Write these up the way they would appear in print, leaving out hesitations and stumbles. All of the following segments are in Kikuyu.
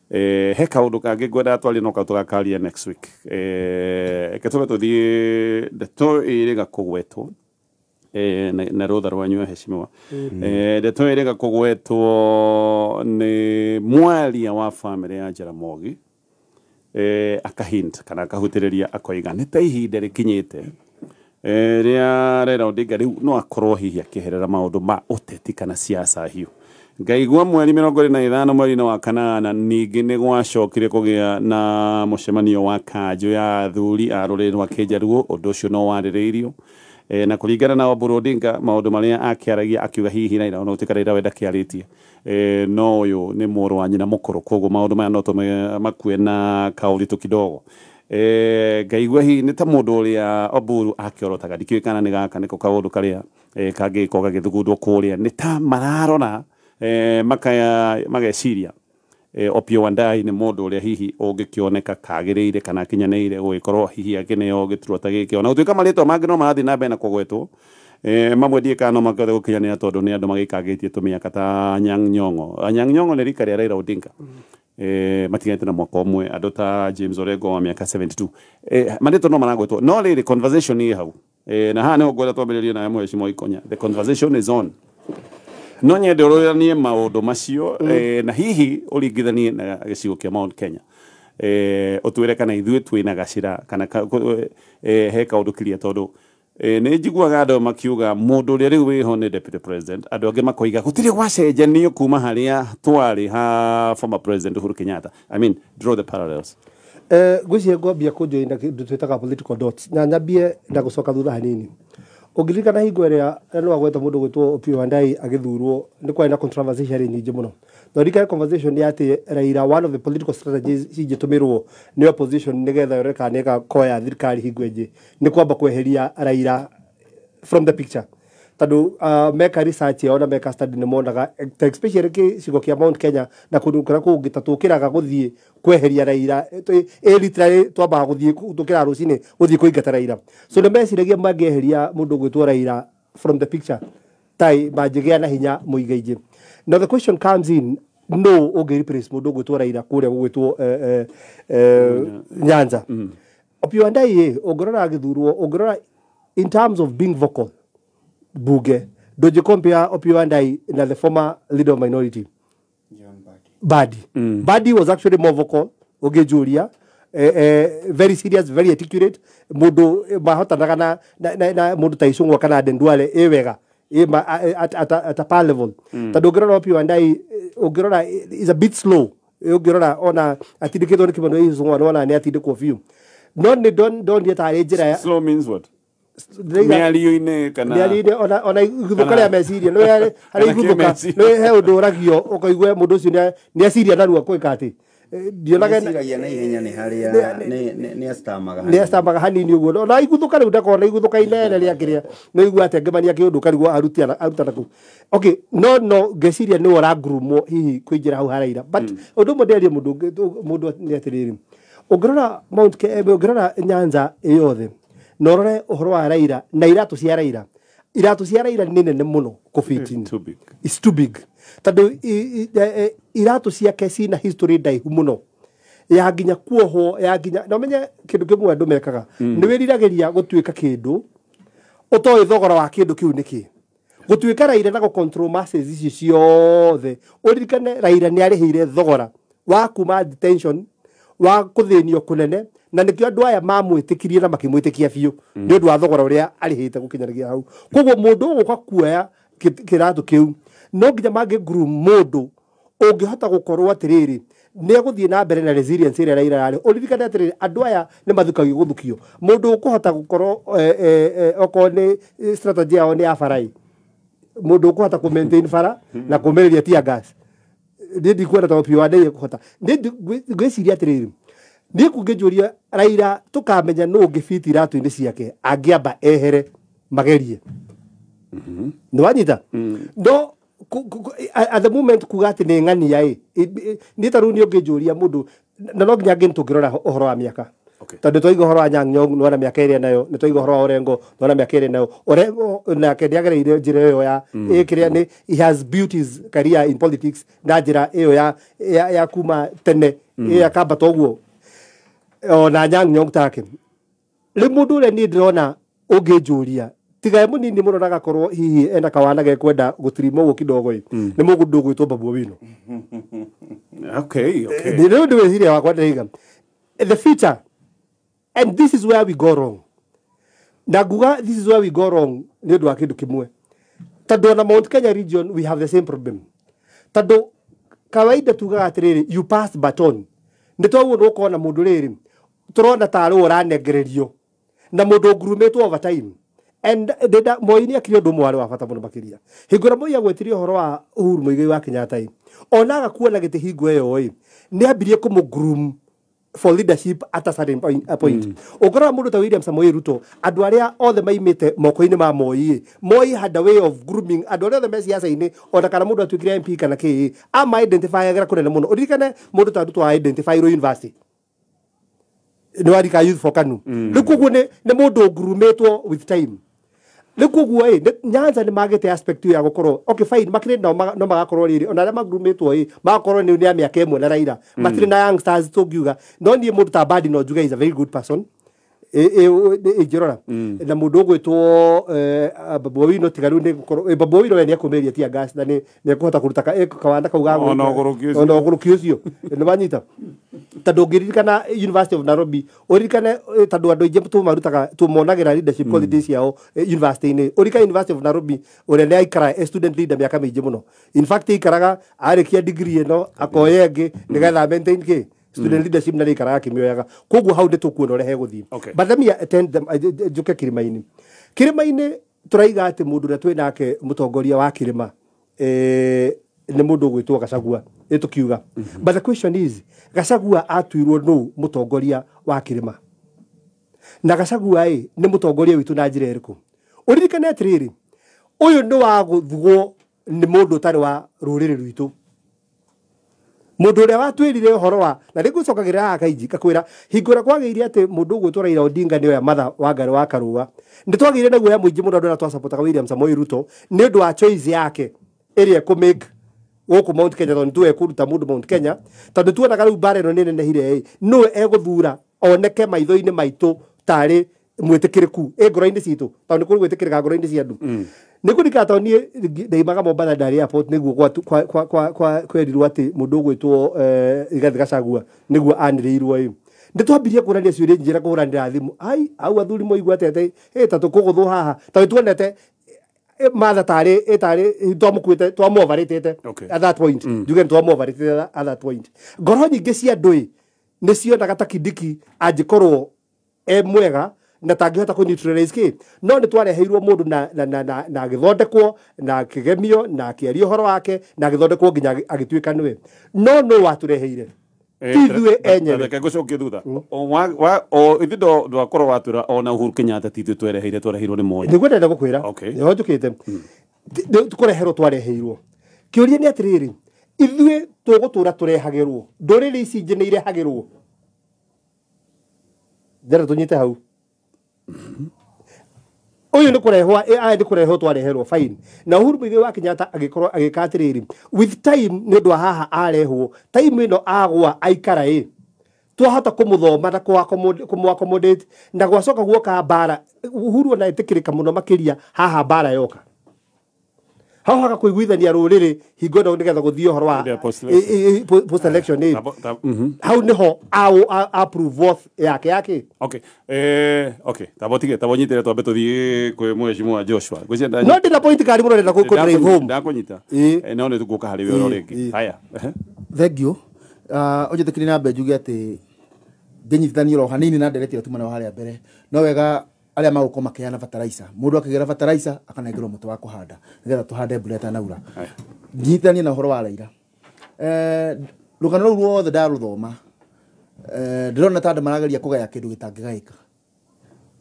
He kaũndũ kangĩ ngwenda twarie no kau tũgakaria next week. Reke tũbe tũthiĩ ndeto ĩrĩga kũgwetwo na rũtha rwanyu, heshimiwa. Ndeto ĩrĩga kũgwetwo nĩ mwaria wa famĩlĩ ya Jaramogi, akahint kana akahutĩrĩria akoiga nĩ ta ihinda rĩkinyĩte rĩa Raila Odinga rĩu no akorwo hihi akĩherera maũndũ ma ũteti kana siasa hiũ. Ngaigua mweri 25 mweri-inĩ wa kanana ningĩ nĩ gwacokire kũgĩa na mũcemanio wa kanjũ ya athuri a rũrĩrĩ rwa Kĩnjaruo. Ũndũ ũcio no warĩrĩirio na kũringana na Oburu Odinga, maũndũ marĩa akĩaragia akiuga hihi Raila, ona gũtuĩka Raila we ndakĩarĩtie, no ũyũ nĩ mũrũ wa nyina mũkũrũ, koguo maũndũ maya no tũme makue na kaũritũ kidogo. Ngaigua hihi nĩ ta mũndũ ũrĩa Oburu akĩorotaga, ndikĩũĩ kana nĩ gaka nĩko kaũndũ karĩa kangĩgĩkorwo gagĩthugundwo kũrĩa, nĩ ta mararora makaya mageciria Opiyo Wandayi nĩ mũndũ ũrĩa hihi ũngĩkĩoneka kagĩrĩire kana akinyanĩire gũgĩkorwo hihi akĩneo gĩturwa ta gĩkĩ, ona gũtuĩka marĩtwa mangĩ no marathiĩ na mbere na kũgwetwo. Mamwe ndiĩ kana no makĩhote gũkinyanĩra tondũ nĩ andũ magĩikangĩtie tũmĩaka ta Anyang' Nyong'o. Anyang' Nyong'o nĩ rika rĩa Raila Odinga, matiganĩte na mwaka ũmwe, andũ ta James Orengo wa mĩaka 72. Marĩtwa no maragwetwo, no rĩrĩ conversation ĩ hau, na haha nĩho ngwenda twambĩrĩrie nawe, Mheshimiwa Ikonya. The conversation is on. No nyende ũroranie maũndũ macio na hihi ũringithanie na gĩcigo kĩa Mount Kenya, ũtwĩre kana ithuĩ twĩna gacĩra kana he kaũndũ kiria, tondũ nĩ njiguaga andũ makiuga mũndũ ũrĩa rĩu wĩho nĩ deputy president, andũ angĩ makoiga gũtirĩ gwacenjanio kuma harĩa twarĩ ha former president Uhuru Kenyatta. I mean, draw the parallels. Ngwĩciria ngwambia kũjoina kĩndũ twĩtaga political dots na nyambie na gũcoka thutha hanini. Ũngĩririkana hingo ĩrĩa no agweta mũndũ gwĩtwo Opiyo Wandayi agĩthurwo, nĩ kwarĩ na controversy ciarĩ nyingĩ mũno, na ũririkane conversation ya atĩ Raila, one of the political strategies cingĩtũmĩrwo nĩ opposition nĩgetha yone kana nĩĩgakoya thirikari hingo ĩngĩ, nĩ kwamba kweheria Raila from the picture, tondũ meka research yao na meka study nĩ monaga especially gĩcigo kĩa Mount Kenya na kũndũ kũrĩa kũngĩ ta tũkĩraga gũthiĩ kweheria Raila, literally twambaga gũthiĩ tũkĩraga rũcinĩ gũthiĩ kũingata Raila. So nĩ meciragia mangĩeheria mũndũ ũgwĩtwo Raila from the picture tai mangĩgĩa na hinya mũigaingĩ. Now the question comes in, no ũngĩ replace mũndũ ũgwĩtwo Raila kũrĩa gũgwĩtwo Nyanza? Opiyo Wandayi, ũngĩrora agĩthurwo, ũngĩrora in terms of being vocal bunge, ndũngĩ compare Opiyo Wandayi na the former leader of minority Badi. Badi was actually more vocal ũngĩnjũria, very serious, very articulate, mũndũ mahotanaga na mũndũ ta Icũng'wa kana Aden Duale ĩ wega ĩ ma, at a par level, tondũ ũngĩrora Opiyo Wandayi, ũngĩrora is a bit slow. Ũngĩrora ona atindĩkĩtwo nĩ Kimani Ichung'wa, nĩwona nĩ atindĩkwo biũ, no nĩ ndonire tarĩ njĩra ya Slow means what? Mĩario-inĩ kana mĩario-inĩ, ona iguthũka rĩa meciria nĩ harĩ kana iguthũka kĩmeciria. Nĩ he ũndũ ũragio ũkaigua mũndũ ũcio nĩ eciria narua gwĩka atĩ ndionaga Meciragia na ihenya, nĩ harĩa nĩ acitamaga. Nĩ acitamaga hanini ũguo, na iguthũka rĩu ndakorwo na iguthũka inene rĩa kĩrĩa nĩ igua atĩ angĩmania kĩũndũ karigwo arutana kũu. Okay, no ngeciria nĩwe ũrangurumwo hihi kũingĩra hau haraira, but ũndũ ũmwe ndĩarie mũndũ nĩ atĩrĩrĩ, ũngĩrora ũngĩrora Nyanza ĩyothe na ũrore ũhoro wa Raila na iratũ cia Raila, iratũ cia Raila nĩ nene mũno kũfit. Too big. It's too big, tondũ iratũ ciake cina history ndaihu mũno ya nginya kuohwo, ya nginya na ũmenye kĩndũ kĩmwe andũ mekaga nĩ wĩriragĩria gũtuĩka kĩndũ ũtoĩ thogora wa kĩndũ kĩu nĩkĩ. Gũtuĩka Raila na gũ-control masses ici ciothe, ũririkane Raila nĩ arĩhĩire thogora wa kuma detention, wa kũthĩnio kũnene, na nĩkĩo andũ aya mamwĩtĩkirie na makĩmwĩtĩkia biũ nĩ ũndũ wa thogora ũrĩa arĩhĩte gũkinyanĩria hau. Koguo mũndũ ũgũka kuoya kĩratũ kĩu no nginya mangĩ groom mũndũ ũngĩhota gũkorwo atĩrĩrĩ nĩ egũthiĩ na mbere na resilience ĩrĩa Raila ararĩ. Ũririkane atĩrĩrĩ, andũ aya nĩ mathukagio gũthukio, mũndũ ũkũhota gũkorwo okorwo nĩ strategy yao nĩ ya barai, mũndũ ũkũhota kũ maintain bara na kũmĩrĩria tear gas, niĩ ndikuona ta Opiyo Wandayi ekũhota. Niĩ ngwĩciria atĩrĩrĩ, niĩ kũngĩnjũria Raila tũkamenya nũ ũngĩbiti iratũ-inĩ ciake angĩamba ehere magerie, nĩ wanyita? No at the moment kuga atĩ nĩ ng'ania ĩ, niĩ ta rĩu nĩ ũngĩnjũria mũndũ na no nginya ngĩ tũngĩrora ũhoro wa mĩaka. Tondũ twaiga ũhoro wa Anyang' Nyong'o nĩwona mĩaka ĩrĩa nayo, nĩ twaiga ũhoro wa Orengo nĩwona mĩaka ĩrĩa nayo. Orengo nake nĩagereire njĩra ĩyo ya ĩkĩrĩa nĩ he has built his career in politics na njĩra ĩyo ya kuma tene ĩyo akambata ũguo ona Anyang' Nyong'o take. Rĩu mũndũ ũrĩa niĩ ndĩrona ũngĩnjũria tiga e mũnini mũno na agakorwo hihi ena kawana gekwenda gũtirima ũguo kidogo ĩ, nĩ mũndũ ũgwĩtwo Babu Owino. Rĩu ndĩ wĩciria wakwa ndĩraiga the future, and this is where we go wrong. Na nguga this is where we go wrong nĩ ũndũ wa kĩndũ kĩmwe, tondũ ona Mount Kenya region we have the same problem. Tondũ kawaida tugaga atĩrĩrĩ, you pass baton, nĩ toguo nĩ ũkona mũndũ rĩrĩ tũrona tarĩ we ũranengererio na mũndũ ngurumĩtwo over time. And ndĩnda Moi nĩ akire ũndũ ũmwe warĩ wa bata mũno makĩria. Hingo ĩrĩa Moi agwetirie ũhoro wa Uhuru Muigai wa Kenyatta ĩ, ona aga kuona gĩtĩ hingo ĩyo ĩ, nĩ ambirie kũmũ groom for leadership at a certain point. Ũngĩrora mũndũ ta William Samoei Ruto, andũ arĩa othe maimĩte moko-inĩ ma Moi ĩ, Moi had a way of grooming andũ arĩa othe me siasa-inĩ, ona kana mũndũ atuĩkire MP kana kĩ, ama identify agĩra kũnene mũno. Ũririkane mũndũ ta Ruto identify irwo university nĩ warika Youth for KANU. Rĩu koguo nĩ mũndũ ngurumĩtwo with time. Rĩu koguo ĩ, Nyanza nĩ magĩte aspect ĩyo ya gũkorwo okay fine, makĩrĩ nao no magakorwo rĩrĩ ona arĩa mangurumĩtwo ĩ, magakorwo nĩ a mĩaka ĩmwe na Raila, matirĩ na youngsters tũngiuga. No niĩ mũndũ ta Mbadi no njuge is a very good person ĩngĩrora na mũndũ ũgwĩtwo Babu Owino, tiga rĩu nĩ gũkorwo Babu Owino we nĩ ekũmĩria tear gas na nĩ ekũhota kũruta kawana kau ga Ona ũgũrũki ũcio. Ona ũgũrũki ũcio nĩ wanyita. Tondũ ũngĩririkana University of Nairobi, ũririkane tondũ andũ aingĩ tũmarutaga tũmonagĩra leadership qualities ciao university-inĩ. Ũririkane University of Nairobi ũrĩa nĩ aikara e student leader mĩaka mĩingĩ mũno. In fact aikaraga arĩkia degree ĩno akoya ĩngĩ nĩgetha maintain kĩ student leadership, na nĩ aikaraga akĩmĩoyaga. Koguo hau nĩ tũkuona ũrĩa hegũthiĩ. But let me attend them, njũke kĩrĩma-inĩ. Kĩrĩma-inĩ tũraiga atĩ mũndũ ũrĩa twĩ nake mũtongoria wa kĩrĩma nĩ mũndũ ũgwĩtwo Gachagua, ĩ tũkiuga. But the question is, Gachagua atuirwo nũ mũtongoria wa kĩrĩma? Na Gachagua ĩ nĩ mũtongoria witũ na njĩra ĩrĩkũ? Ũririkane atĩrĩrĩ, ũyũ nĩ wa gũthugwo nĩ mũndũ ũtarĩ wa rũrĩrĩ rwitũ, mũndũ ũrĩa watwĩrire ũhoro wa na nĩ ngũcokagĩrĩra haha kainji ngakwĩra hingo ĩrĩa kwagĩire atĩ mũndũ ũgwĩtwo Raila Odinga nĩoya Martha Wangari wa Karũa, nĩ twagĩire na guoya mũingĩ mũno andũ arĩa twacapotaga William Samoei Ruto nĩ ũndũ wa choice yake ĩrĩa ekũmake gũkũ Mount Kenya, tondũ nĩtũĩ ekũruta mũndũ Mount Kenya, tondũ tuonaga rĩu mbara ĩno nĩ nenehire ĩ, nũũ egũthura oneke maitho-inĩ maitũ tarĩ mwĩtĩkĩrĩku ĩ ngoro-inĩ citũ, tondũ nĩ kũrĩ gwĩtĩkĩrĩka ngoro-inĩ cia andũ. Nĩ kũririkana tondũ niĩ ndaimaga Mombatha ndarĩ airport nĩguo kwerirwo atĩ mũndũ ũgwĩtwo Rigathĩ Gachagua nĩguo anĩrĩirwo ĩ, nĩ twambirie kũrania ciũria njĩra kũhũranĩra thimũ, ai au athuri moigua atĩa atĩ ĩ ta tũkũgũthwo haha, tondũ tuonete Martha tarĩ twamũkuĩte twamwovarĩtĩte at that point. Njuge nĩ twamwovarĩtĩte at that point. Ngoro nyingĩ cia andũ ĩ nĩ cionaga ta Kindiki angĩkorwo e mwega na tangĩhota kũ neutralize kĩ, no nĩ twareheirwo mũndũ na agĩthondekwo na akĩgemio na akĩaria ũhoro wake na agĩthondekwo nginya agĩtuĩka nĩwe. No nũ watũreheire? Ti ithuĩ enyewe. Reke ngũcokie thutha. O ithuĩ ndwakorwo watwĩra ona Uhuru Kenyatta ti ithuĩ twereheire, twereheirwo nĩ Moi. Nĩguo ndĩrenda gũkwĩra. Nĩho njũkĩte. Kũreherwo twareheirwo. Kĩũria nĩ atĩrĩrĩ, ithuĩ tũgũtũra tũrehagĩrwo, ndũrĩrĩ ici ingĩ nĩ irehagĩrwo? Ndĩrenda tũnyite hau. Ũyũ nĩ kũrehwo, aya nĩ kũrehwo twareherwo, fine. Na Uhuru Muigai wa Kenyatta agĩkorwo agĩka atĩrĩrĩ, with time nĩ ũndũ wa haha arehwo, time ĩno agwa aikara ĩ, twahota kũmũthoma na kũmũ accommodate na gwacoka guoka mbara. Uhuru ona etĩkĩrĩka mũno makĩria haha mbara yoka hau haga kũiguithania rũrĩrĩ hingo ĩno nĩgetha gũthiĩ ũhoro wa Hĩndĩ ya post-election. Post election ĩ. Hau nĩho approve worth yake yake. Okay. Okay. Tabo tige, tabo nyitire twambe tuthiĩ kwĩ mheshimiwa Joshua. Ngwĩciria No ndĩna point kari mũno ndĩrenda kũ drive home. Ndakũnyita. Ĩ. No nĩ tũgũka harĩ we oro Ĩ, rĩngĩ. ĩ. Haya. Ehe. Thank you. Ũnjĩtĩkĩrie na mbe njuge atĩ ngĩnyitithania oro hanini na ndereti ĩrĩa tuma nayo harĩa mbere, no wega arĩa magũkorwo makĩheana fertilizer, mũndũ akĩgĩra fertilizer akanengerwo mũtĩ wa kũhanda nĩgetha tũhande mbura ĩtanaura. Nyitithanie na ũhoro wa Raila, rũgano rũu ruothe ndarũthoma, ndĩrona ta andũ marageria kũgaya kĩndũ gĩtangĩgaĩka,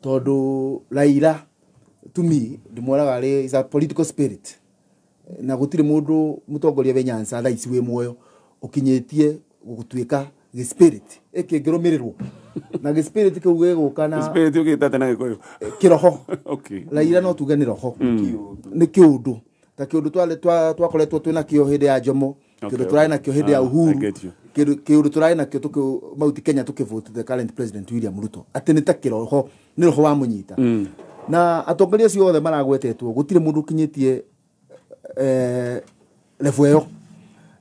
tondũ Raila to me ndĩmwonaga arĩ is a political spirit, na gũtirĩ mũndũ mũtongoria wĩ Nyanza thaa ici wĩ muoyo ũkinyĩtie gũtuĩka gĩ spirit ĩkĩngĩrũmĩrĩrwo. Na gĩspirit kĩu gĩgũka na Spirit ũgĩte na Gĩkũyũ. Kĩroho. Okay. Raila no tuge nĩ roho, nĩ kĩũndũ ta kĩũndũ twakoretwo twĩ nakĩo hĩndĩ ya Jomo, kĩũndũ tũrarĩ nakĩo hĩndĩ ya I Uhuru, get you. kĩũndũ tũrarĩ nakĩo Mount Kenya tũkĩvote the current president William Ruto, atĩ nĩ ta kĩroho, nĩ roho wa mũnyita. Na atongoria acio othe maragwetetwo gũtirĩ mũndũ ũkinyĩtie level ĩyo,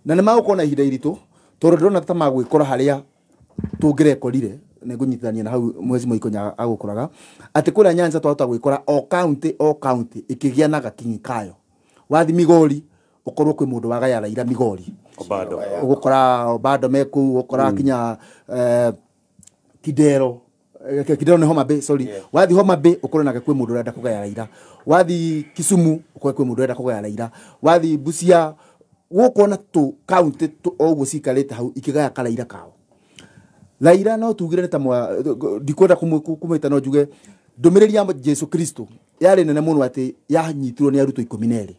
na nĩ magũkorwo na ihinda iritũ tondũ ndĩrona ta magwĩkora harĩa tũngĩrekorire. Nĩ ngũnyitithania na hau mwezi Mũikonya agũkoraga atĩ kũrĩa Nyanza twahota gwĩkora o county o county ĩkĩgĩa na gakinyi kayo. Wathi Migori ũkorwo kwĩ mũndũ wagaya Raila Migori. Obado. Ũgũkora Obado me kũu, ũgũkora kinya Kidero, Kidero nĩ Homa Bay, sorry. Wathi Homa Bay ũkorwo nake kwĩ mũndũ ũrenda kũgaya Raila, wathi Kisumu ũkorwo kwĩ mũndũ ũrenda kũgaya Raila, wathi Busia gũkona tũ county o ũguo cikarĩte hau ikĩgaya karaira kao. Raila no tugire nĩ ta ndikwenda kũmwĩta, no njuge ndũmĩrĩri ya Jesu Kristo yarĩ nene mũno atĩ yanyitirwo nĩ arutwo 12,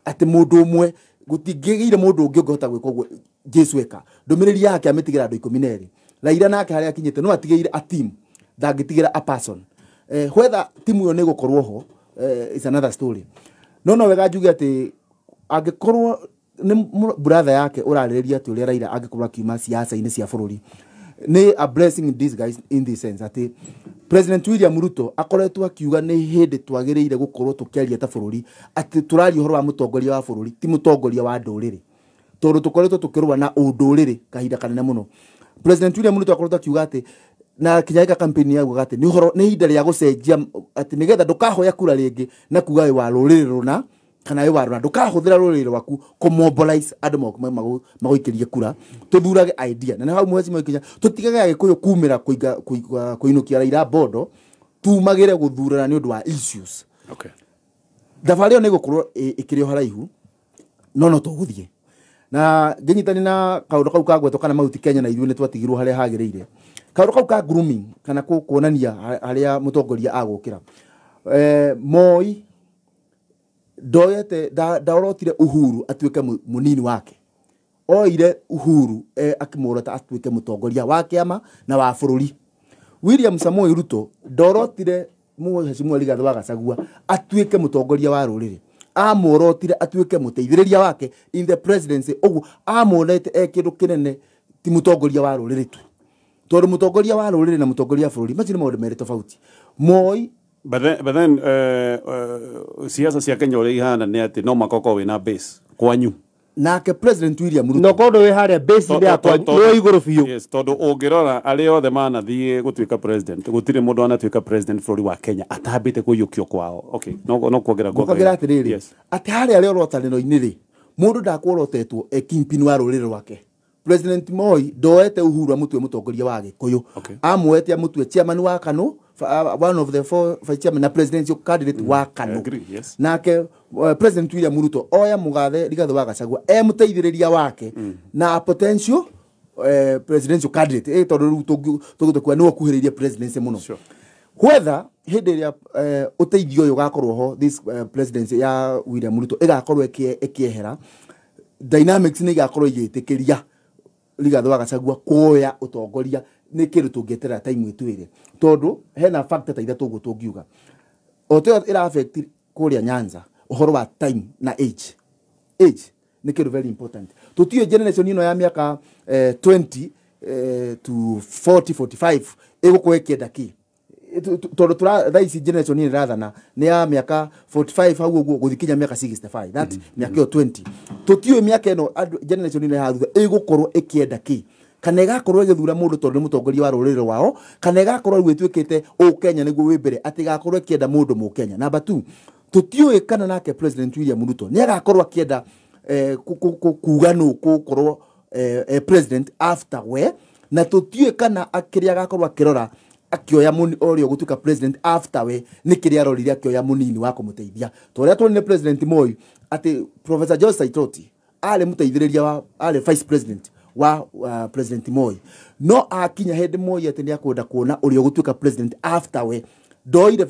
atĩ mũndũ ũmwe gũtingĩgĩire mũndũ ũngĩ ũngĩhota gwĩka ũguo Jesu eka. Ndũmĩrĩri yake amĩtigĩra andũ 12. Raila nake harĩa akinyĩte no atigĩire a team, ndangĩtigĩra a person. Whether timu ĩyo nĩ ĩgũkorwo ho is another story. No wega njuge atĩ angĩkorwo nĩ brother yake ũrarĩrĩria atĩ ũrĩa Raila angĩkorwo akiuma siasa-inĩ cia bũrũri, nĩ a blessing in disguise in this sense atĩ President William Ruto akoretwo akiuga nĩ hĩndĩ twagĩrĩire gũkorwo tũkĩaria ta bũrũri atĩ tũraria ũhoro wa mũtongoria wa bũrũri, ti mũtongoria wa ndũrĩrĩ, tondũ tũkoretwo tũkĩrũa na ũndũrĩrĩ kahinda kanene mũno. President William Ruto akoretwo akiuga atĩ na kinya ĩka campaign yaugaga atĩ nĩ ũhoro, nĩ ihinda rĩa gũcenjia, atĩ nĩgetha ndũkahoya kura rĩngĩ na kuga wĩ wa rũrĩrĩ rũna kana wĩ wa rũna, ndũkahũthĩra rũrĩrĩ rwaku kũmobilize andũ magũikĩrie kura, tũthurage idea. Na nĩ hau mwezi Mũikinya tũtigage Agĩkũyũ kumĩra kũinũkia Raila bondo, tumagĩre gũthurana nĩ ũndũ wa issues. Okay. Thabarĩ ĩyo nĩ ĩgũkorwo ĩkĩrĩ o haraihu, no tũgũthiĩ na ngĩnyitani na kaũndũ kau kagwetwo kana Mount Kenya na ithuĩ nĩ twatigirwo harĩa hagĩrĩire, kaũndũ kau ka grooming kana kuonania harĩa mũtongoria agũkĩra. Moi ndoyete ndaorotire Uhuru atuĩke mũnini wake, oire Uhuru akĩmũrota atuĩke mũtongoria wa kĩama na wa bũrũri. William Samoei Ruto ndorotire Mheshimiwa Rigathi wa Gachagua atuĩke mũtongoria wa rũrĩrĩ, amũorotire atuĩke mũteithĩrĩria wake in the presidency. Ũguo amuonete e kĩndũ kĩnene, ti mũtongoria wa rũrĩrĩ tu, tondũ mũtongoria wa rũrĩrĩ na mũtongoria wa bũrũri macio nĩ maũndũ merĩ tofauti. Moi But then siasa cia Kenya ũrĩa ihana nĩ atĩ no mũhaka ũkorwo wĩna base kwanyu. Nake President William Ruto No kondo wĩ harĩa base nĩ yakwa nĩ igũrũ biũ. Yes, tondũ ũngĩrora arĩa othe manathiĩ gũtuĩka president, gũtirĩ mũndũ anatuĩka president bũrũri wa Kenya atambĩte kũiyũkio kwao. Okay, no kuongerera. Ngũkagĩra atĩrĩrĩ, Yes. atĩ harĩa rĩorotanĩro-inĩ rĩ, mũndũ ndakworotetwo e kingpin wa rũrĩrĩ rwake. President Moi ndoete Uhuru amũtue mũtongoria wa Gĩkũyũ. Amũete amũtue chairman wa KANU, one of the four vice chairman na presidential candidate wa KANU. I agree, yes. Nake President William Ruto oya mũgathe Rigathi wa Gachagua e mũteithĩrĩria wake na potential presidential candidate, tondũ rĩu tũgũtua nĩwe ũkuhĩrĩirie presidency mũno. Whether hĩndĩ ĩrĩa ũteithio ũyũ ũgakorwo ho, this presidency ya William Ruto ĩgakorwo ĩkĩehera, dynamics nĩ igakorwo igĩtĩkĩria Rigathi wa Gachagua kuoya ũtongoria, nĩ kĩndũ tũngĩeterera time ĩtwĩre, tondũ hena factor ta ithatũ ũguo tũngiuga o tĩyo ĩra affect kũrĩa Nyanza, ũhoro wa time na age. Age nĩ kĩndũ very important. Tũtiũĩ generation ĩno ya mĩaka 20 to 40 45 ĩgũkorwo ĩkĩenda kĩ, tondũ tũra thaa ici generation ĩno ĩrathana nĩ ya mĩaka 45 hau ũguo gũthiĩ mĩaka 65, that mĩaka ĩyo 20. Tũtiũĩ mĩaka ĩno andũ generation ĩno ya thutha ĩgũkorwo ĩkĩenda kĩ, kana ĩgakorwo ĩgĩthura mũndũ tondũ nĩ mũtongoria wa rũrĩrĩ rwao, kana ĩgakorwo rĩu ĩtuĩkĩte ũkenya nĩguo wĩ mbere, atĩ ĩgakorwo ĩkĩenda mũndũ mũkenya. Number 2, tũtiũĩ kana nake President William Ruto nĩ agakorwo akĩenda kuga nũ gũkorwo president after we, na tũtiũĩ kana kĩrĩa agakorwo akĩrora akĩoya ũrĩa ũgũtuĩka president after we nĩ kĩrĩa arorire akĩoya mũnini wa kũmũteithia, ta ũrĩa tuonire President Moi atĩ Professor George Saitoti arĩ mũteithĩrĩria wa, arĩ vice president wa President Moi, no akinya hĩndĩ Moi atĩ nĩ akwenda kuona ũrĩa ũgũtuĩka president after we, ndoire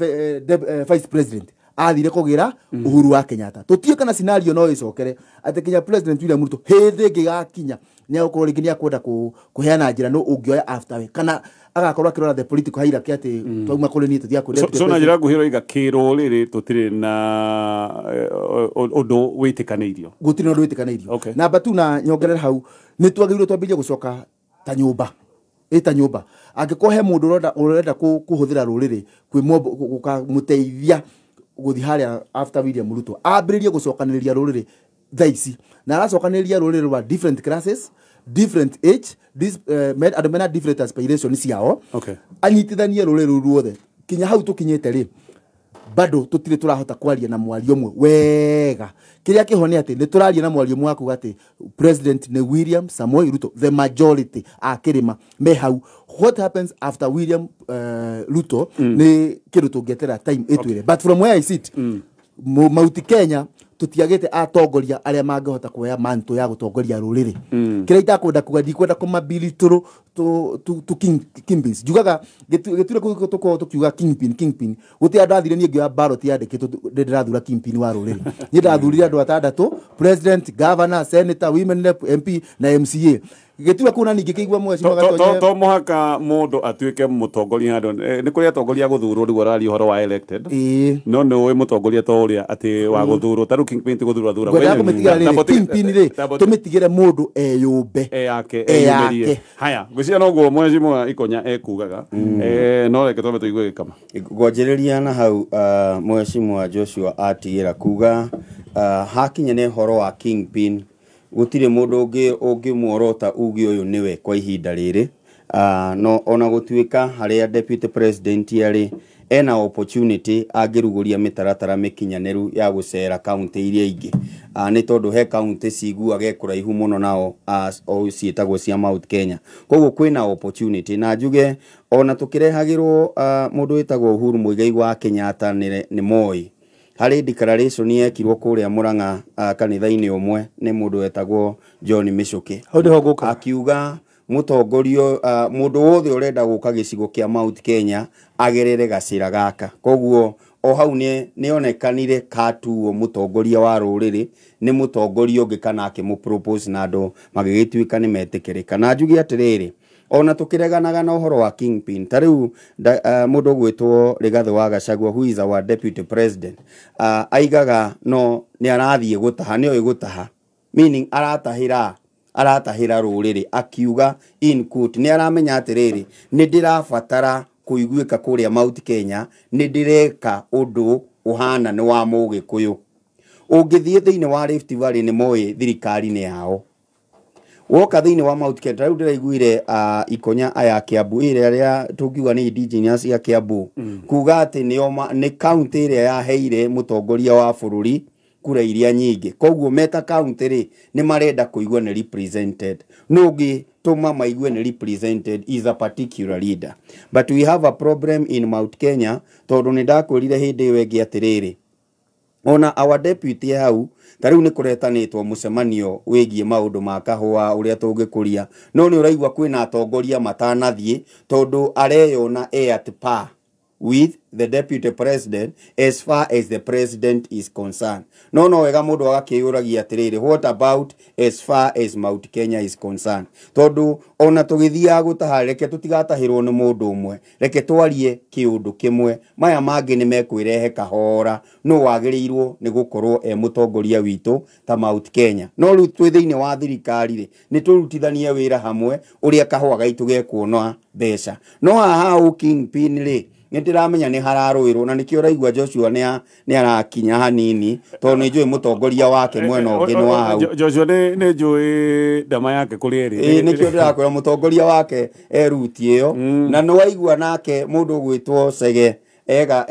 vice president, athire kũgĩra Uhuru wa Kenyatta. Tũtiũĩ kana scenario no ĩcokere atĩ kinya President William Ruto hĩndĩ ĩngĩ gakinya Nĩ agũkorwo rĩngĩ nĩ akwenda kũheana njĩra no ũngĩoya after we, kana agakorwo akĩrora the political hierarchy atĩ twauma kũrĩ niĩ tũthiaga kũrĩ. So na njĩra nguhĩ roiga kĩrũrĩrĩ tũtirĩ na ũndũ wĩtĩkanĩirio. Gũtirĩ na ũndũ wĩtĩkanĩirio. Namba tu na nyongerera hau, nĩ twagĩrĩirwo twambĩrĩrie gũcoka ta nyũmba, ĩta nyũmba. Angĩkorwo he mũndũ ũrenda kũhũthĩra rũrĩrĩ gũkamũteithia gũthiĩ harĩa after William Ruto, ambĩrĩrie gũcokanĩrĩria rũrĩrĩ thaa ici, na aracokanĩrĩria rũrĩrĩ rwa different classes, different age, andũ mena different aspirations ciao. Anyitithanie rũrĩrĩ rũu ruothe. Kinya hau tũkinyĩte rĩ, bado tũtirĩ tũrahota kwaria na mwario ũmwe wega. Kĩrĩa kĩho nĩ atĩ nĩ tũraria na mwario ũmwe wa kuga atĩ president nĩ William Samoei Ruto, the majority a kĩrĩma me hau. What happens after William Ruto nĩ kĩndũ tũngĩetera time ĩtwĩre. But from where I sit, Mount Kenya tũtiagĩte atongoria arĩa mangĩhota kuoya manto ya gũtongoria rũrĩrĩ. Kĩrĩa itakwenda kuga, ndikwenda kũmabilitũrũ tu kingpins. Njugaga gĩture tũkorwo tũkiuga kingpin, gũtirĩ andũ athire niĩ ngĩoya ballot yandĩkĩtwo ndĩrathura kingpin wa rũrĩrĩ. Niĩ ndathurire andũ atandatũ, president, governor, senator, women rep, MP na MCA. Gĩtura kũu na ningĩ kĩigua mweci To mũhaka mũndũ atuĩke mũtongoria handũ. Nĩ kũrĩ atongoria gũthurwo, rĩu ũraria ũhoro wa elected, no nĩ ũĩ mũtongoria to ũrĩa atĩ wa gũthurwo, ta rĩu kingpin ti gũthurwo athuragwo. Ngwendaga kũmĩtigĩra rĩrĩ, kingpin rĩ, tũmĩtigĩre mũndũ eyũmbe, eyake, eyumĩrie. Haya, ngwĩciria noguo Mheshimiwa Ikonya ekugaga. No reke twambe tũigue gĩkama. Ngwanjĩrĩria na hau Mheshimiwa Joshua atigĩra kuga hakinya nĩ ũhoro wa kingpin, gũtirĩ mũndũ ũngĩmuorota uge ũyũ nĩwe kwa ihinda rĩrĩ. No ona gũtuĩka harĩa deputy president arĩ ena opportunity angĩrugũria mĩtaratara mĩkinyanĩru ya gũcera kaunti iria ingĩ, nĩ tondũ he kaunti ciguaga kũraihu mũno nao o ciĩtagwo cia Mount Kenya. Koguo kwĩna opportunity, na njuge ona tũkĩrehagĩrwo mũndũ wĩtagwo Uhuru Muigai wa Kenyatta nĩ Moi, harĩ declaration yekirwo kũrĩa Murang'a kanitha-inĩ ũmwe nĩ mũndũ wetagwo John Michuki. Hau nĩho ngũka. Akiuga mũtongoria mũndũ wothe ũrenda gũka gĩcigo kĩa Mount Kenya agerere gacĩra gaka. Koguo o hau nĩ onekanire katuo mũtongoria wa rũrĩrĩ nĩ mũtongoria ũngĩ kana akĩmũ-propose na andũ magĩgĩtuĩka nĩ metĩkĩrĩka. Na njuge atĩrĩrĩ, ona tũkĩreganaga na ũhoro wa kingpin, ta rĩu mũndũ ũgwĩtwo Rigathĩ wa Gachagua, who is our deputy president, aigaga no nĩ arathiĩ gũtaha, nĩoĩ gũtaha, meaning aratahĩra rũrĩrĩ, akiuga in quote nĩ aramenya atĩrĩrĩ, nĩ ndĩrabatara kũiguĩka kũrĩa Mount Kenya, nĩ ndĩreka ũndũ ũhana nĩ wa mũgĩkũyũ. Ũngĩthiĩ thĩinĩ wa Rift Valley nĩ moĩ thirikari nĩ yao. Woka thĩinĩ wa Mount Kenya, rĩu ndĩraiguire Ikonya aya Kiambu ĩrĩa arĩa tũngiuga nĩ indigenous ya Kiambu, kuga atĩ nĩ county ĩrĩa yaheire mũtongoria wa bũrũri kura iria nyingĩ. Koguo meta county rĩ nĩ marenda kũigua nĩ represented. No ũngĩtũma maigue nĩ represented is a particular leader. But we have a problem in Mount Kenya, tondũ nĩ ndakwĩrire hĩndĩ ĩyo ĩngĩ atĩrĩrĩ, ona our deputy hau ta rĩu nĩ kũretanĩtwo mũcemanio wĩgiĩ maũndũ ma kahũa ũrĩa tũngĩkũria, no nĩ ũraigua kwĩna atongoria matanathiĩ tondũ areyona e at par with the deputy president as far as the president is concerned. No no wega mũndũ agakĩyũragia atĩrĩrĩ, what about as far as Mount Kenya is concerned? Tondũ ona tũgĩthiaga gũtaha, reke tũtigatahĩrwo nĩ mũndũ ũmwe, reke twarie kĩũndũ kĩmwe, maya mangĩ nĩ mekwĩrehe kahora. No wagĩrĩirwo nĩ gũkorwo e mũtongoria witũ ta Mount Kenya. No rĩu twĩ thĩinĩ wa thirikari rĩ, nĩ tũrutithanie wĩra hamwe ũrĩa kahũa gaitũ gekuona mbeca. No haha ũ kingpin rĩ, nĩ ndĩramenya nĩ hararũĩrwo, na nĩkĩo ũraigua Joshua nĩ arakinya hanini, tondũ nĩ njũĩ mũtongoria wake mwena ũngĩ nĩ wa hau. Joshua nĩ njũĩ ndama yake kũrĩa ĩrĩ. Ĩĩ, nĩkĩo ndĩrakwĩra mũtongoria wake e ruti ĩyo, na nĩ waigua nake mũndũ ũgwĩtwo Chege ega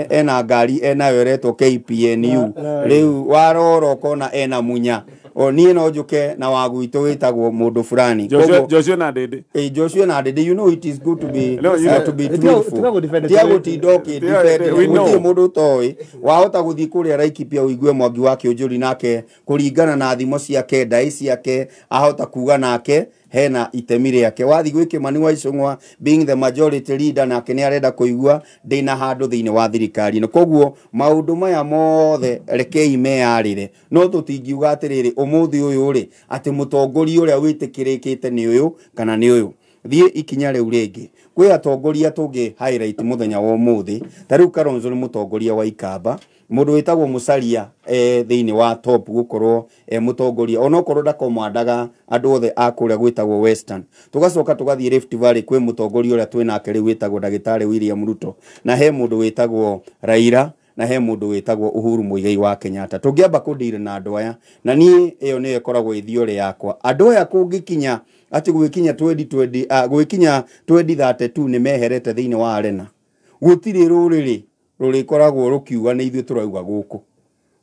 ena ngari enayo ĩretwo KPNU, rĩu warora ũkona ena munya. O niĩ no njuke na wa gwitũ wĩtagwo mũndũ fulani. Joshua na Ndĩndĩ. Joshua na Ndĩndĩ, you know it is good to be to be truthful. Tiga gũtinda ũkĩ-defend, gũtirĩ mũndũ ũtoĩ. Wahota gũthiĩ kũrĩa Laikipia ũigue Mwangi wa Kĩũnjũri nake kũringana na thimo ciake, ndaĩ ciake, ahota kuga nake Hena itemi rĩake. Wathi gwĩ Kimani wa Ichung'wa being the majority leader, nake nĩ arenda kũigua ndĩna handũ thĩinĩ wa thirikari ĩno. Koguo maũndũ maya mothe rekei meyarĩre, no tũtingiuga atĩrĩrĩ ũmũthĩ ũyũ rĩ atĩ mũtongoria ũrĩa wĩtĩkĩrĩkĩte nĩ ũyũ kana nĩ ũyũ. Thiĩ ikinya rĩu rĩngĩ kwĩ atongoria tũngĩ highlight mũthenya wa ũmũthĩ. Ta rĩu Kalonzo nĩ mũtongoria wa Ikamba, mũndũ wĩtagwo Musalia thĩinĩ wa top gũkorwo mũtongoria onokorwo ndakomandaga andũ othe a kũrĩa gwĩtagwo Western. Tũgacoka tũgathiĩ Rift Valley kwĩ mũtongoria ũrĩa twĩ nake rĩu wĩtagwo ndagĩtarĩ William Ruto, na he mũndũ wĩtagwo Raila, na he mũndũ wĩtagwo Uhuru Muigai wa Kenyatta. Tũngĩamba kũndire na andũ aya, na niĩ ĩyo nĩyo ĩkoragwo ĩ theory yakwa. Andũ aya kũngĩkinya atĩ gwĩkinya 2020 gwĩkinya 2032 nĩ meherete thĩinĩ wa arena, gũtirĩ rũrĩrĩ rũrĩkoragwo rũkiuga nĩ ithuĩ tũrauga gũkũ.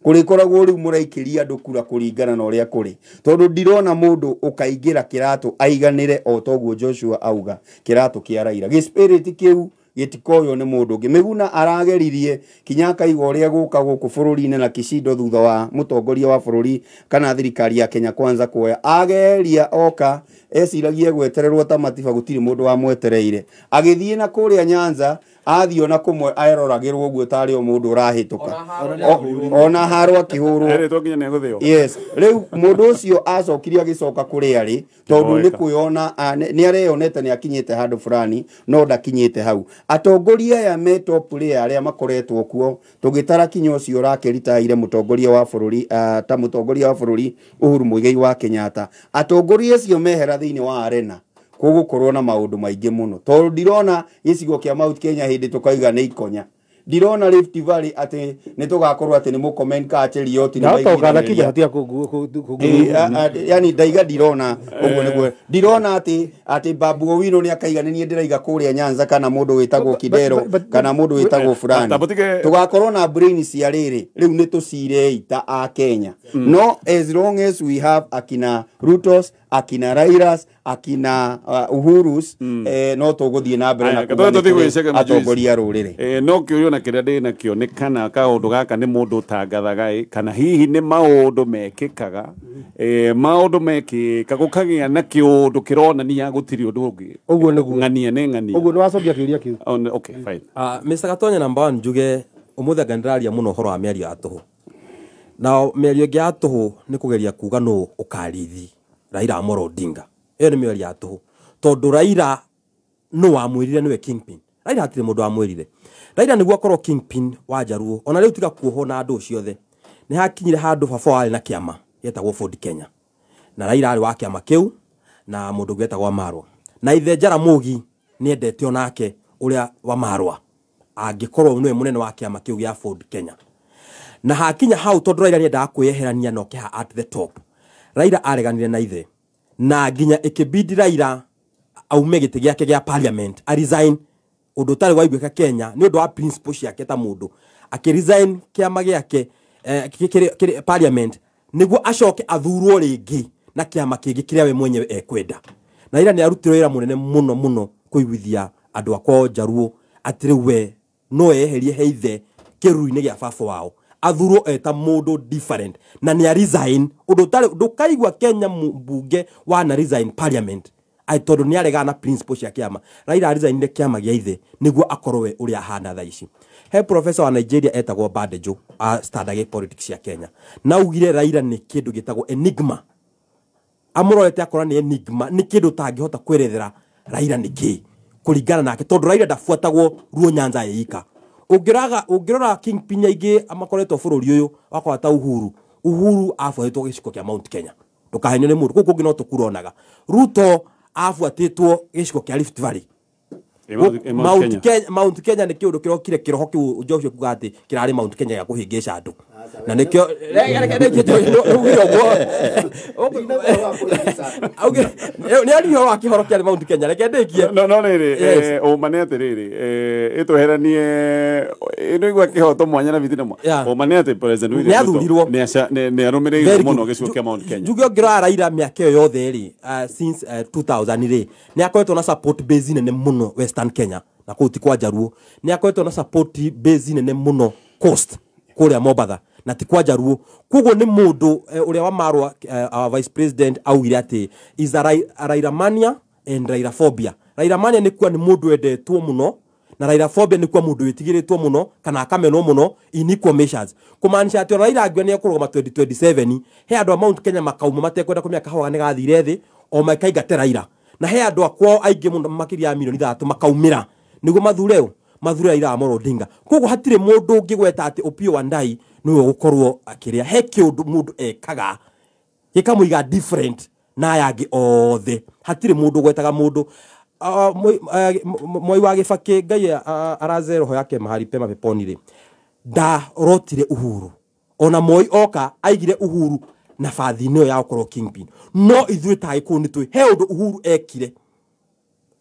Kũrĩkoragwo rĩu mũraikĩria andũ kura kũringana na ũrĩa kũrĩ, tondũ ndirona mũndũ ũkaingĩra kĩratũ aiganĩre o toguo Joshua auga kĩratũ kĩa Raila. Gĩspirit kĩu gĩtikoywo nĩ mũndũ ũngĩ. Mĩguna arageririe kinya akaiga ũrĩa gũka gũkũ bũrũri-inĩ na Kishindo thutha wa mũtongoria wa bũrũri kana thirikari ya Kenya Kwanza kuoya. Ageria oka eciragie gwetererwo ta matiba, gũtirĩ mũndũ wamwetereire. Agĩthiĩ na kũrĩa Nyanza, athiĩ ona kũmwe aroragĩrwo ũguo tarĩ o mũndũ ũrahĩtũka, ona harwo akĩhũrwo. Erĩtwo nginya nĩ egũthĩo. Yes, rĩu mũndũ ũcio acokire agĩcoka kũrĩa arĩ tondũ nĩ kwĩona nĩ areyonete nĩ akinyĩte handũ fulani no ndakinyĩte hau. Atongoria aya me top rĩ arĩa makoretwo kuo tũgĩtara kinya ũcio ũrakĩritaire mũtongoria wa bũrũri ta mũtongoria wa bũrũri Uhuru Muigai wa Kenyatta, atongoria acio mehera thĩinĩ wa arena gũgũkorwo na maũndũ maingĩ mũno, tondũ ndirona gĩcigo kĩa Mount Kenya hĩndĩ tũkaiga nĩ ikonya. Ndirona Rift Valley atĩ nĩ tũgakorwo atĩ nĩ Murkomen ka Cheruiyot nĩ na toka na kinya maiguithanĩria. hatia Yani ndaiga ndirona ũguo nĩguo ndirona atĩ Babu Owino nĩ akaiga nĩ niĩ ndĩraiga kũrĩa Nyanza kana mũndũ wĩtagwo Kidero kana mũndũ wĩtagwo fulani. Tũgakorwo na brain cia rĩrĩ rĩu nĩ tũcirei ta a Kenya. No as long as we have akina Rutos, akina Railas, akina Uhurus, no tũgũthiĩ na mbere na kuga nĩ kũrĩ atongoria a rũrĩrĩ. No kĩũria na kĩrĩa ndĩ nakĩo nĩ kana kaũndũ gaka nĩ mũndũ ũtangathaga ĩ, kana hihi nĩ maũndũ mekĩkaga, maũndũ mekĩka gũkagĩa na kĩũndũ kĩronania gũtirĩ ũndũ ũngĩ. Ũguo nĩguo. Ng'ania nĩ ng'ania. Ũguo nĩ wacokia kĩũria kĩu. Okay, fine. Mr. Gatonya, number one njuge ũmũthĩ anga ndĩraria mũno ũhoro wa mĩario ya tũhũ. Na mĩario ĩngĩ ya tũhũ nĩ kũgeria kuga nũ ũkarithi Raila Amolo Odinga. Ĩyo nĩ mĩario ya tũhũ tondũ Raila nũ wamwĩrire nĩwe kingpin. Raila hatirĩ mũndũ wamwĩrire. Raila nĩguo akorwo kingpin wa Jaluo ona rĩu tiga kuohwo na andũ ciothe nĩ hakinyire handũ baba warĩ na kĩama gĩetagwo Ford Kenya, na Raila arĩ wa kĩama kĩu na mũndũ ũngĩ wetagwo Marwa, na ithe Jaramogi nĩ endete onake ũrĩa wa Marwa angĩkorwo nĩwe mũnene wa kĩama kĩu gĩa Ford Kenya. Na hakinya hau tondũ Raila nĩendaga kwĩyeherania na oke at the top, Raila areganire na ithe na nginya ĩkĩbidi Raila aume gĩtĩ gĩake gĩa parliament a resign, ũndũ ũtarĩ waiguĩka Kenya nĩ ũndũ wa principle ciake ta mũndũ. Akĩ resign kĩama gĩake parliament nĩguo acoke athurwo rĩngĩ na kĩama kĩngĩ kĩrĩa we mwenyewe ekwenda. Na Raila nĩ arutirwo wĩra mũnene mũno mũno kũiguithia andũ a kwao Jaluo atĩ rĩu we no eyeherie he ithe kĩruru-inĩ gĩa baba wao, athurwo eta mũndũ different, na nĩ a resign ũndũ ũtarĩ ndũkaigua Kenya mbunge wana resign parliament ai tondũ nĩ aregana na principle cia kĩama. Raila resignire kĩama gĩa ithe nĩguo akorwo we ũrĩa ahana thaa ici. He professor wa Nigeria etagwo Badejo a standard politics cia Kenya, na augire Raila nĩ kĩndũ gĩtagwo enigma. Amũrorete akora nĩ enigma, nĩ kĩndũ ũtangĩhota kwerethera Raila nĩ kĩ kũringana nake, tondũ Raila ndabuatagwo Luo Nyanza ĩika. Ũngĩrora kingpin aingĩ makoretwo bũrũri ũyũ wakora ta Uhuru, Uhuru abuatĩtwo gĩcigo kĩa Mount Kenya, ndũkahenio nĩ mũndũ kũu kũngĩ no tũkuronaga. Ruto abuatĩtwo gĩcigo kĩa Rift Valley. Mount Kenya, Mount Kenya nĩ kĩũndũ kĩrokire kĩroho kĩu Joshua kuga atĩ kĩrarĩ Mount Kenya gĩa kũhĩngĩca andũ, na nĩkĩo augire ũguo nĩ aria ũhoro wa kĩhoro kĩarĩ Mount Kenya. Reke ndĩkie. No rĩrĩ ũma nĩ atĩrĩrĩ ĩtweheranie ĩno igua kĩhoto mwanya na bitina ũma nĩ atĩ President William Ruto nĩ arũmĩrĩirwo mũno gĩcigo kĩa Mount Kenya. Njuge ũngĩrora Raila mĩaka ĩyo yothe rĩ since 2000 rĩ nĩ akoretwo na support base nene mũno Western Kenya na kũu ti kwa Jaluo, nĩ akoretwo na support base nene mũno Coast kũrĩa Mombatha, na ti kwa Jaruo. Koguo nĩ mũndũ ũrĩa wa Marwa, our vice president, augire atĩ is a Raila mania and Raila phobia. Raila mania nĩ kuwa nĩ mũndũ wendetwo mũno, na Raila phobia nĩ kuwa mũndũ wĩtigĩrĩtwo mũno kana akamenwo mũno in equal measures. Kũmaanisha atĩ ona Raila angĩona nĩ ekũrũgama 2027, he andũ a Mount Kenya makauma matekwenda kũmenya kahũa nĩ gathire thĩ o makaingate Raila, na he andũ a kwao aingĩ mũno makĩria ya milioni 3 makaumĩra nĩguo mathure mathure Raila Amolo Odinga. Koguo hatirĩ mũndũ ũngĩgweta atĩ Opiyo Wandayi nĩwe ũgũkorwo akĩrĩa. He kĩũndũ mũndũ ekaga gĩkamũiga different na aya angĩ othe. Hatirĩ mũndũ ũgwetaga mũndũ. Moi wa Gĩbakĩ, Ngai araze roho yake mahali pema peponi rĩ, ndarotire Uhuru. Ona Moi oka aigire Uhuru na bathi-inĩ ĩyo ya gũkorwo kingpin. No ithuĩ ta Agĩkũyũ nĩ tũĩ he ũndũ Uhuru ekire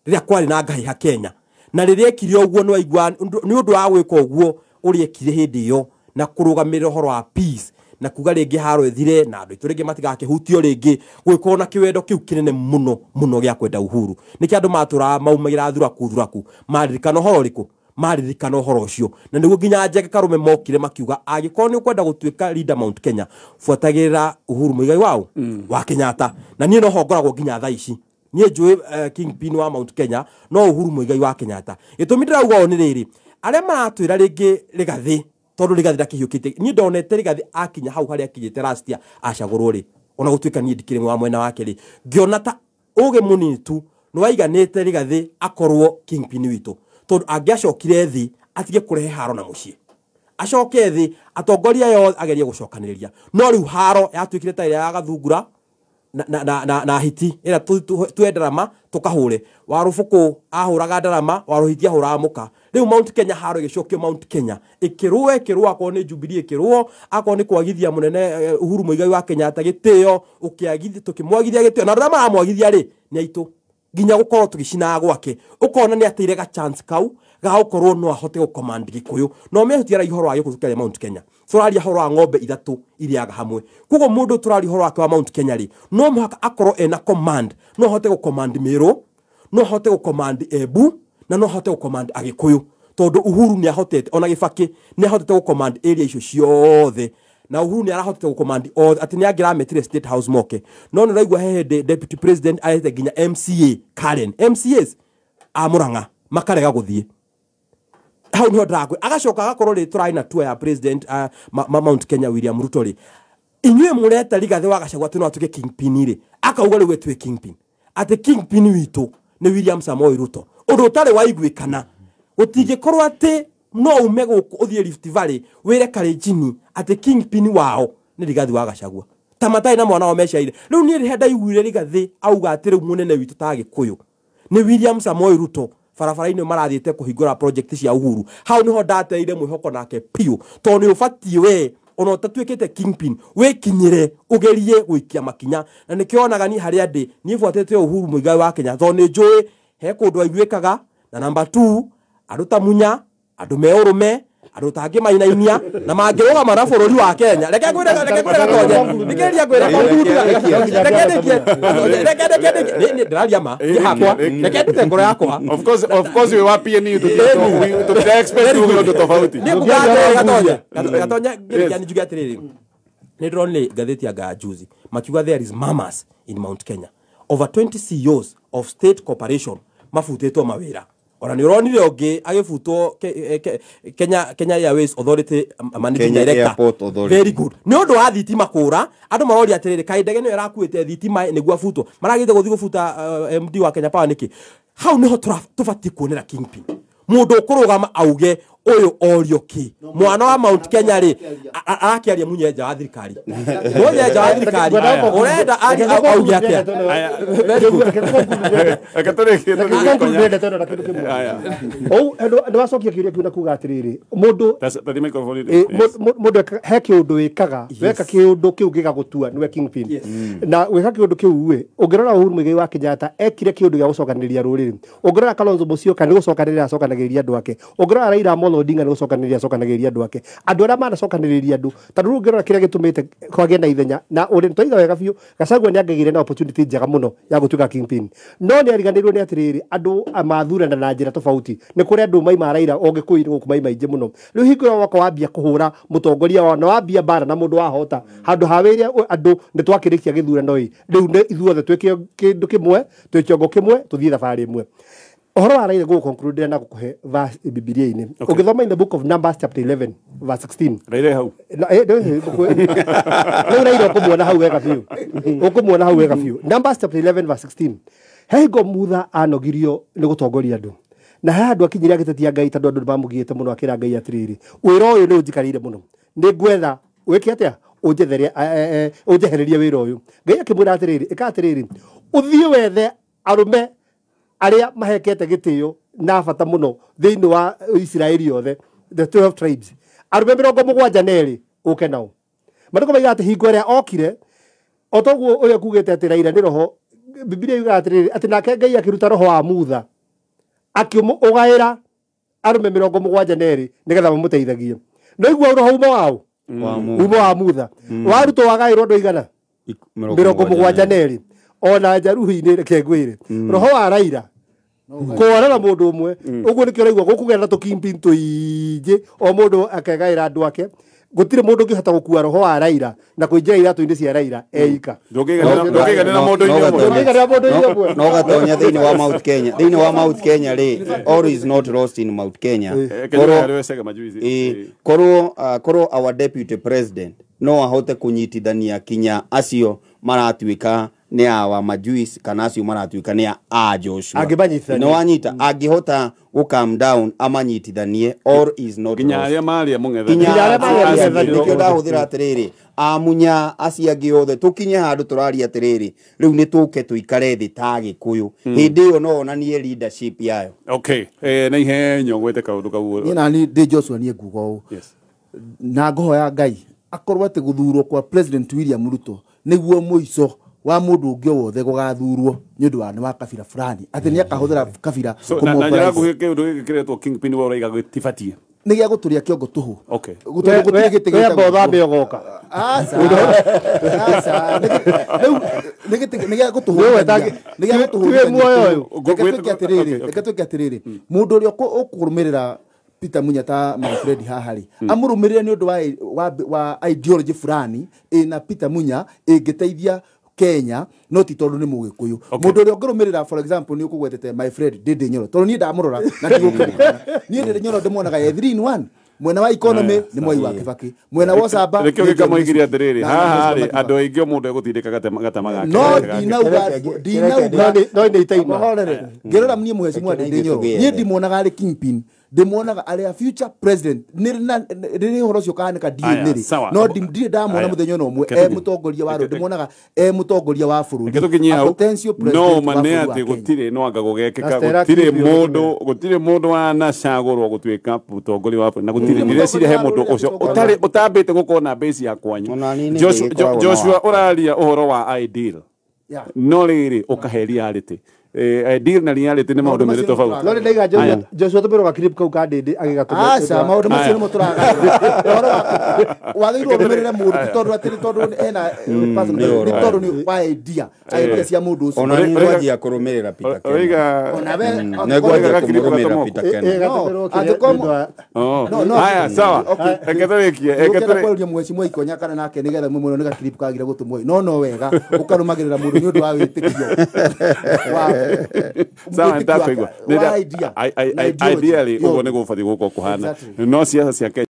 rĩrĩa kwarĩ na ngahĩha Kenya, na rĩrĩa ekire ũguo nĩ waigua nĩ ũndũ wa gwĩka ũguo ũrĩa ekire hĩndĩ ĩyo na kũrũgamĩrĩra ũhoro wa peace na kuga rĩngĩ haro ĩthire na andũ aitũ rĩngĩ matigakĩhutio rĩngĩ, gũgĩkorwo na kĩwendo kĩu kĩnene mũno mũno gĩa kwenda Uhuru. Nĩkĩo andũ matũraga maumagĩra thuraku thuraku maririkana ũhoro ũrĩkũ, maririkana ũhoro ũcio. Na nĩguo nginya Njega Karume mokire makiuga angĩkorwo nĩ ũkwenda gũtuĩka leader Mount Kenya, buatagĩrĩra Uhuru Muigai wao wa Kenyatta. Na niĩ noho ngoragwo nginya thaa ici. Niĩ njũĩ kingpin wa Mount Kenya no Uhuru Muigai wa Kenyatta. Gĩtũmi ndĩrauga ũũ nĩ rĩrĩ, arĩa maratwĩra rĩngĩ Rigathĩ, tondũ Rigathĩ ndakĩhiũkĩte, niĩ ndonete Rigathĩ akinya hau harĩa akinyĩte last year acagũrwo rĩ, ona gũtuĩka niĩ ndikĩrĩ wa mwena wake rĩ, ngĩona ta ũgĩ mũnini tu nĩ waiganĩte Rigathĩ akorwo kingpin witũ, tondũ angĩacokire thĩ atige kũrehe haro na mũciĩ, acoke thĩ atongoria yothe agerie gũcokanĩrĩria. No rĩu haro yatuĩkire ta ĩrĩa ya Gathungura na hiti ĩrĩa tue ndarama tũkahũre. Warũbũkũ ahũraga ndarama, Warũhiti ahũraga mũka. Rĩu Mount Kenya haro ĩgĩcokio Mount Kenya ĩkĩrũo ĩkĩrũo, akorwo nĩ Jubilee ĩkĩrũo, akorwo nĩ kwagithia mũnene Uhuru Muigai wa Kenyatta gĩtĩo, ũkĩagithia tũkĩmwagithia gĩtĩo, na andũ arĩa maramwagithia rĩ nĩ aitũ, nginya gũkorwo tũgĩcinaga gwake, ũkona nĩ ateire ga chance kau ga gũkorwo no ahote gũcommand Gĩkũyũ. No ũmenye tũtiaragia ũhoro wa Gĩkũyũ tũkĩaria Mount Kenya, tũraria ũhoro wa ng'ombe ithatũ irĩaga hamwe. Koguo mũndũ tũraria ũhoro wake wa Mount Kenya rĩ, no mũhaka akorwo ena command, no ahote gũcommand Meru, no ahote gũcommand Embu, na no ahote gũcommand Agĩkũyũ, tondũ Uhuru nĩ ahotete, ona Gĩbakĩ nĩ ahotete gũcommand area icio ciothe, na Uhuru nĩ arahotete gũcommand othe, atĩ nĩ angĩrametire State House moke. No nĩ ũraigua he hĩndĩ Deputy President arehete nginya MCA Karen, MCAs a Murang'a makarega gũthiĩ. Hau niho ndĩrakwĩra. Agacoka agakorwo rĩ tũrarĩ na tour ya President Mount Kenya William Ruto rĩ, inyuĩ mũreta Rigathĩ wa Gachagua atĩ no atuĩke kingpin rĩ, akauga rĩu we kingpin, atĩ kingpin witũ nĩ William Samoei Ruto, ũndũ ũtarĩ waiguĩkana. Gũtingĩkorwo atĩ no ume gũkũ ũthiĩ Rift Valley wĩre Kalenjin atĩ kingpin wao nĩ Rigathĩ wa Gachagua, ta matarĩ na mwana wao meciaire. Rĩu niĩ rĩrĩa ndaiguire Rigathĩ auga atĩ rĩu mũnene witũ ta Gĩkũyũ nĩ William Samoei Ruto, barabara-inĩ marathiĩte kũhingũra project cia Uhuru, hau niho ndateire mwĩhoko nake piũ, tondũ nĩ ũbatiĩ we ona ũtatuĩkĩte kingpin wĩkinyĩre ũgerie gũikia makinya. Na nĩkĩo onaga niĩ harĩa ndĩ, niĩ buatĩte Uhuru Muigai wa Kenya, tondũ nĩ njũĩ he kũndũ aiguĩkaga. Na number 2, andũ ta Munya, andũ me ũrũme, andũ tangĩmainainia na mangĩrũgama na bũrũri wa Kenya. Reke ngwĩre, reke ngwĩre Gatonye, thikĩrĩria ngwĩre, reke ndĩkie, reke ndĩkie, nĩ ndĩraria ma, niĩ hakwa, reke ndute ngoro yakwa. Of course we wa PNU tũtira expect uge ũndũ tofauti. Niĩ nguga atĩrĩrĩ Gatonye, Gatonye, ngĩrĩkia njuge atĩrĩrĩ, nĩ ndĩronire ngathĩti ya Ngaya juzi makiuga there is mamas in Mount Kenya, over 20 CEOs of state corporation mabutĩtwo mawĩra. Ona nĩ ũronire ũngĩ agĩbutwo Kenya Airways Authority Managing Kenya Director. Airport Authority. Very good. Nĩ ũndũ wa thitima kũra, andũ maroria atĩrĩrĩ, kaĩ ndege nĩyo ĩrakuĩte thitima nĩguo abutwo, maragĩte gũthiĩ gũbuta MD wa Kenya Power nĩkĩ? Hau nĩho tũbatiĩ kuonera kingpin, mũndũ ũkũrũgama auge ũyũ orio kĩ. Mwana wa Mount Kenya rĩ, arakĩaria munyenja wa thirikari, munyenja wa thirikari ũrenda auge atĩa? Very good. Reke tũrĩkie, tũrĩkie Konya. Nĩ wacokia kĩũria kĩu na kuga atĩrĩrĩ, mũndũ Tathi microphone. Mũndũ he kĩũndũ wĩkaga, weka kĩũndũ kĩu gĩgagũtua nĩwe kingpin. Na weka kĩũndũ kĩu ĩ, ũngĩrora Uhuru Muigai wa Kenyatta ekire kĩũndũ gĩa gũcokanĩrĩria rũrĩrĩ. Ũngĩrora Kalonzo Musyoka nĩ gũcokanĩrĩra acokanagĩrĩria andũ ake. Ũngĩrora Raila Amolo Amolo Odinga nĩ gũcokanĩrĩria acokanagĩrĩria andũ ake, andũ arĩa manacokanĩrĩria andũ, tondũ rĩu ũngĩrora kĩrĩa gĩtũmĩte kwagĩa na ithenya na ũrĩ twaiga wega biũ, Gachagua nĩ angĩgĩire na opportunity njega mũno ya gũtuĩka kingpin, no nĩ ariganĩirwo nĩ atĩrĩrĩ, andũ mathurana na njĩra tofauti. Nĩ kũrĩ andũ maima Raila o Gĩkũyũ-inĩ gũkũ maima aingĩ mũno. Rĩu hingo ĩyo woka wambia kũhũra mũtongoria wao na wambia mbara na mũndũ wahota handũ ha wĩre andũ nĩ twakĩrĩkia gĩthurano ĩ, rĩu nĩ ithuothe twĩke kĩndũ kĩmwe, twĩ kĩongo kĩmwe, tũthiĩ thabarĩ ĩmwe. Ũhoro wa Raila gũgũ-conclude na gũkũhe verse Bibilia-inĩ. Ũngĩthoma in the book of Numbers chapter 11 verse 16. Raila hau. Rĩu Raila ũkũmuona hau wega biũ, ũkũmuona hau wega biũ. Numbers chapter 11 verse 16, he hingo Mutha anogirio nĩ gũtongoria andũ, na he handũ akinyire agĩtetia Ngai tondũ andũ nĩmamũgiĩte mũno, akĩra Ngai atĩrĩrĩ, wĩra ũyũ nĩ ũnjikarĩire mũno, nĩ ngwetha wĩke atĩa, ũnjetherie, ũnjehererie wĩra ũyũ. Ngai akĩmwĩra atĩrĩrĩ, ĩka atĩrĩrĩ, ũthiĩ wethe arũme arĩa mahekete gĩtĩo na bata mũno thĩinĩ wa Isiraeli yothe, the 12 tribes, arũme 72 ũke nao. Maandĩko maigaga atĩ hingo ĩrĩa okire, o toguo ũrĩa kugĩte atĩ Raila nĩ roho, Bibilia yugaga atĩrĩrĩ, atĩ nake Ngai akĩruta roho wa Mutha akĩũgaĩra arũme 72 nĩgetha mamũteithagie. No igua roho uma wao, uma wa Mutha warutwo wagaĩrwo andũ aigana? 72. Ona njaruhi-inĩ reke ngwĩre, roho wa Raila kũhorera mũndũ ũmwe ũguo nĩkĩo ũraigua gũkũgĩa na tũkimpin tũingĩ, o mũndũ akegaĩra andũ ake. Gũtirĩ mũndũ ũngĩhota gũkua roho wa Raila na kũingĩra iratũ-inĩ cia Raila eika. Ndũngĩiganĩra mũndũ-inĩ ũmwe. Ndũngĩiganĩra mũndũ-inĩ ũmwe. No gatonya thĩinĩ wa Mount Kenya. Thĩinĩ wa Mount Kenya rĩ, all is not lost in Mount Kenya. Korwo our deputy president no ahote kũnyitithania kinya acio maratuĩka nĩ awa majuice kana acio maratuĩka nĩ a Joshua, angĩmanyitithania, nĩ wanyita, angĩhota gũ calm down amanyitithanie, all is not nginya arĩa marĩa mũng'ethanĩro, nginya arĩa marĩa nĩkĩo ndahũthĩra atĩrĩrĩ, amunya acio angĩ othe tũkinye handũ tũraria atĩrĩrĩ, rĩu nĩ tũke tũikare thĩ ta Gĩkũyũ. Hĩndĩ ĩyo no onanie leadership yayo. Okay, na ihenyo gwĩte kaũndũ kau. Niĩ nani ndĩ Joshua niĩ nguga ũũ na ngohoya Ngai akorwo atĩ gũthurwo kwa President William Ruto nĩguo mũico wa mũndũ ũngĩ wothe gũgathurwo nĩ ũndũ wa nĩ wa kabira fulani, atĩ nĩ akahũthĩra kabira. Na njĩra nguhĩ kĩũndũ gĩkĩ kĩretwo kingpin we ũraiga gĩtibatiĩ nĩ gĩa gũtũria kĩongo tũhũ. Okay. Gũtũria gũtirĩ gĩtĩ gĩtagwo thambe ũgoka. Aca. Aca. Rĩu nĩ gĩtĩ nĩ gĩa gũtũhũrithania. Nĩ gĩa gũtũhũrithania. Muoyo ũyũ. Reke twĩke atĩrĩrĩ, mũndũ ũrĩa ũkũrũmĩrĩra Peter Munya ta my friend haha rĩ, amũrũmĩrĩre nĩ ũndũ wa ideology fulani ĩna Peter Munya ĩngĩteithia Kenya, no ti tondũ nĩ mũgĩkũyũ. Mũndũ ũrĩa ũngĩrũmĩrĩra for example nĩ ũkũgwetete my friend Ndindi Nyoro, tondũ niĩ ndamũrora na ndigũkĩmũkana. Niĩ Ndindi Nyoro ndĩmuonaga ye 3 in 1. Mwena wa economy nĩ Mwai wa Kibaki, mwena wa ũcamba nĩkĩo gĩkamoigire atĩrĩrĩ, haha rĩ andũ aingĩ o mũndũ egũtindĩka gatama gake. No ndinauga no nĩ itaima. Ngĩrora niĩ mũhecimwa Ndindi Nyoro, niĩ ndimuonaga arĩ kingpin, ndimuonaga arĩ a future president. Rĩrĩa ũhoro ũcio ũkahanĩka ndiũĩ nĩrĩ, no ndirĩ ndamwona mũthenya ona ũmwe e mũtongoria wa rũrĩrĩ, ndĩmuonaga e mũtongoria wa bũrũri, a potential president. No ma nĩ atĩ gũtirĩ no anga gũgekĩka, gũtirĩ mũndũ wanacagũrwo gũtuĩka mũtongoria wa bũrũri, na gũtirĩ ndĩreciria he mũndũ ũcio ũtarĩ ũtambĩte gũkorwo na base ya kwanyu. Joshua ũraria ũhoro wa ideal, no rĩrĩ ũkahe reality. Ideal na reality nĩ maũndũ merĩ tofauti. No ndaiga Joshua tũmĩrwo ga clip kau ka Ndindi agĩgatũmĩra. Aca, maũndũ macio nĩmo tũragarũra. Ũhoro wa wagĩrĩirwo ũrũmĩrĩre mũndũ ti tondũ atĩ nĩ tondũ ena personal, nĩ tondũ nĩ wa idea cia mũndũ ũcio. Ona nĩ ngwanjia kũrũmĩrĩra Peter Kenneth. Ona we nĩ ngwanjia kũmũrũmĩrĩra Peter Kenneth. No, Aya, sawa. Reke tũrĩkie, reke tũrĩkie. Kwarĩria mũhecimwa Ikonya kana nake nĩgetha mũmwĩre nĩ ga clip kagire gũtũmwo. No wega ũkarũmagĩrĩra mũndũ nĩ ũndũ wa wĩtĩkio. Wa Sawa, nĩndakũigua. Ideally ũguo nĩguo ũbatiĩ gũkorwo kũhana. No ciaca cia Kenya